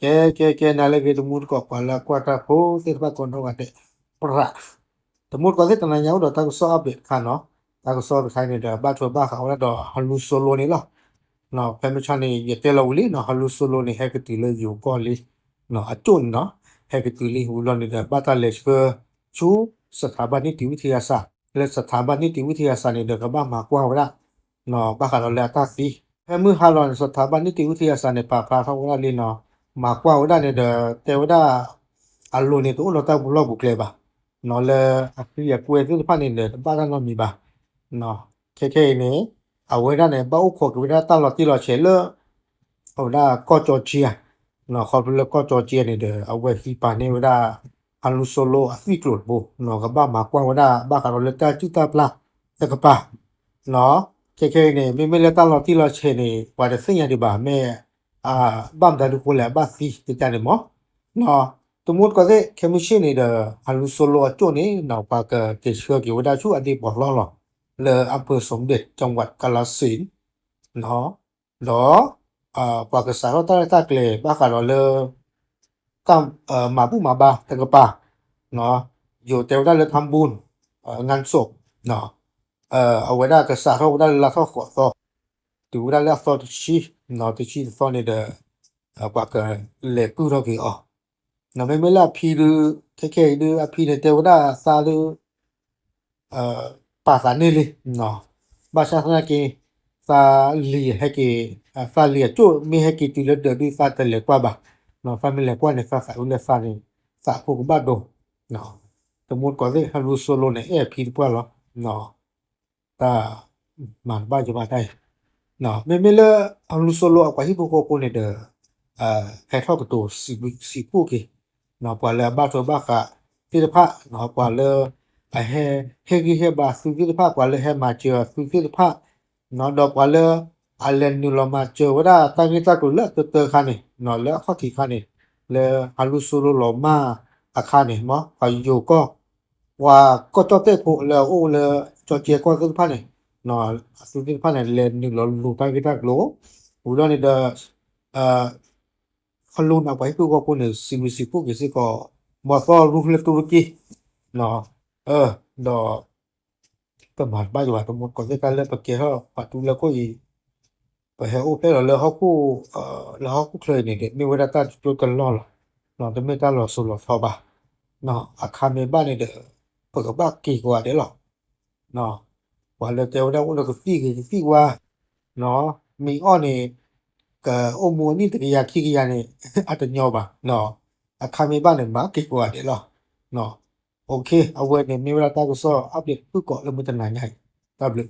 ကဲ ကဲ ကဲ နၤလၢအဂ့ၤ တမူတကိး ပှၤလၢအကွၢ်တၢ်ဖိသ့ၣ်တဖၣ်ကိးနီၢ်ဂၤဒဲး ပြး တမူတကိးသ့ၣ် တနၤညါအိၣ်ဒီးတၢ်ကစီၣ် update တခါနီၤ. တၢ်ကစီၣ်တခါန့ၣ်ဒီး ဘၣ်ထွဲဘၣ်ဃးဝဲဒၣ်ဒီး ဟလူစိလိန့ၣ်လီၤ. ဖဲမုၢ်ဆါန့ၣ် ယတဲလီၤဝံၤလံနီၤ, ဟလူစိလိန့ၣ် ဟဲကတုၤလၢယိၤကီၢ်လံ, အကၠိၣ်န့ၣ်နီၤ, ဟဲကတုၤလံ ဝံၤလီၤန့ၣ်ဒီး ဘၣ်တၢ်လဲၤဆှၢ ဆူ สถาบันนิติวิทยาศาสตร์ လၢ สถาบันนิติวิทยาศาสตร์ န့ၣ်ဒီး ကဘၣ်မၤကွၢ်ဝဲဒၣ် ဘၣ်ဃးဒီးလၢအတၢ်သံ. ဖဲမုၢ်ဟါလီၤန့ၣ် สถาบันนิติวิทยาศาสตร์ န့ၣ် ပာ်ဖျါထီၣ်ဝဲဒၣ်လံနီၤ, မၤကွၢ်ဝဲဒၣ်န့ၣ်ဒီး တဲဝဲဒၣ် အလိၤန့ၣ် တအိၣ်ဒီးတၢ်ပူၤလီၢ်ပူၤကျဲဘၣ်, လၢအသံအကွဲသ့ၣ်တဖၣ်န့ၣ်ဒီး တဘၣ်တၢ်နီတမံၤဘၣ်. ခဲခဲအံၤန့ၣ် အဝဲဒၣ်န့ၣ် ဘၣ်အိၣ်ခိးက့ၤဝဲဒၣ်တၢ်လီၤတံၢ်လီၤဆဲးလၢ အဝဲဒၣ်ကီၢ်ကၠီကၠံဧါ, ခီဖျိလၢကီၢ်ကၠီကၠံန့ၣ်ဒီး အဝဲသံပာ်န့ၢ်ဝဲဒၣ် ဟလူစိလိအသွံၣ်ကျိၤတဘိ, ကဘၣ်မၤကွၢ်ဝဲဒၣ် ဘၣ်ဃးဒီးလၢတၢ်စုၣ်တၢ်ပျၢ်တကပၤ. ခဲခဲအံၤန့ၣ် မ့မ့ၢ်လၢတၢ်လီၤတံၢ်လီၤဆဲးန့ၣ် ပှၤတသ့ၣ်ညါဒံးဘၣ် မ့ၢ် ဘၣ်မတၤဒုဃိလဲၣ် အဘၣ်သံကကါန့ၣ်မး. တမူတကိးသ့ၣ် ခဲမုၢ်ဆ့ၣ်န့ၣ်ဒီး ဟလူစိလိအကၠိၣ်န့ၣ် ပှၤကက့ၤဆှၢက့ၤဝဲဒၣ်ဆူအဒ့ပီၤလီၢ်လီၤ, လၢ อำเภอสมเด็จ จังหวัดกาฬสินธุ์ ဒီး ပှၤကစးထီၣ်တၢ်ရဲၣ်တၢ်ကျဲၤ ဘၣ်ဃးဒီးလၢ တၢ်မၤဘူၣ်မၤဘါတကပၤ, ယိၤတဲဝဲဒၣ်လၢ ทำบุญ งานศพ အဝဲဒၣ်ကစးထီၣ်ဝဲဒၣ်လၢလါထီၣ်ဃိးသီ, တုၤဝဲဒၣ်လၢအသီတဆံ, တဆံတသီန့ၣ်ဒီး ပှၤကလဲၤကုၢ်ထီၣ်က့ၤအီၤ. မ့မ့ၢ်လၢအဖံဒုး ခဲခဲအံၤဒုး အဖံန့ၣ်တဲဝဲဒၣ်သးဒုး ပာ်သးန့ၢ်လံ, ဘၣ်ဆၣ်သနာ်က့ သးလံၤဟဲက့ၤ သးလံၤအကၠိၣ်မ့ၢ်ဟဲက့ၤတုၤလၢဒၢးဒုး သးတလဲၤကွၢ်ဘၣ်, သးမ့ၢ်လဲၤကွၢ်န့ၣ် သးသးအုးလၢသးန့ၣ် သးဖိကဘၣ်ဒိ, တမူတကိးသ့ၣ် ဟလူစိလိန့ၣ် အဲၣ်အဖံတပှၢ်လီၤ. တၢ်မၤတဘၣ်ယဘၣ်တၢ်အံၤ, မ့မ့ၢ်လၢ ဟလူစိလိအပှၤဟံၣ်ဖိဃီဖိန့ၣ်ဒီး ဟဲထီၣ်ကတိၤစံးဘျုးစံးဖှိၣ်က့ၤ ပှၤလၢအဘၣ်ထွဲဘၣ်ဃးသ့ၣ်တဖၣ်, ပှၤလၢအဟဲဟ့ၣ်ဂံၢ်ဟ့ၣ်ဘါသုသ့ၣ်တဖၣ်, ပှၤလၢဟဲမၤစၢၤသုသ့ၣ်တဖၣ်, ဒီးပှၤလၢအလဲၤနုာ်လီၤမၤစၢၤဝဲဒၣ်တၢ်ဂ့ၢ်တၢ်ကျိၤလၢအတၢတၢခါန့ၣ်, လၢအခီၣ်ထံးခါန့ၣ်, လၢဟလူစိလိလီၤမၢ်အခါန့ၣ်, ပှၤယိၤကီၢ် ပှၤကီၢ်ကၠီၣ်တဲၣ်ဖိလၢအအိၣ်လၢကၠီကၠဲကီၢ်သ့ၣ်တဖၣ်န့ၣ်, အသုသ့ၣ်တဖၣ်န့ၣ် လဲၤနုာ်လီၤလိၤတၢ်ဂ့ၢ်တၢ်ကျိၤ, ဝံၤဒီးန့ၣ်ဒီး ဟလူန့ၣ် ပှၤဟံၣ်ဖိဃီဖိန့ၣ် စံးဘျုးစံးဖှိၣ်က့ၤစ့ၢ်ကီး မ်သီရူလၢတူရကံ, ဒီး ပမၤတဘၣ်ယဘၣ် တမူတကိးသ့ၣ် တၢ်လၢပကဲထီၣ်ပှၤတူလၢခိၣ်အံၤ, ပဟဲအိၣ်ဖျဲၣ်လီၤလၢဟီၣ်ခိၣ်, လၢဟီၣ်ခိၣ်ချၢအံၤန့ၣ်ဒီး မ့ၢ်ဝဲဒၣ်တၢ်တကျိတလီၢ်လီၤ, တမ့ၢ်တၢ်လီၤစိၤလီၤထီဘၣ်, အခါမ့ၢ်ဘၣ်န့ၣ်ဒီး ပကဘၣ်က့ၤကိးဂၤဒဲးလီၤ. ပှၤလၢတဲဝဲဒၣ်အိၣ်လၢကသံၣ်ဂ့ၤကသံၣ်ဝါ, မ့ၢ်အီၣ်န့ၣ် ကအိၣ်မူအနံၣ်တကယၤခံကယၤန့ၣ် အတညီဘၣ်, အခါမ့ၢ်ဘၣ်န့ၣ် မၤက့ၤကိးဂၤဒဲးလီၤ. အဝဲန့ၣ်မ့ၢ်ဝဲဒၣ်တၢ်ကစီၣ် update ဖုၣ်ကိာ်လၢမုၢ်တနၤညါအံၤ, တၢ်ဘျုး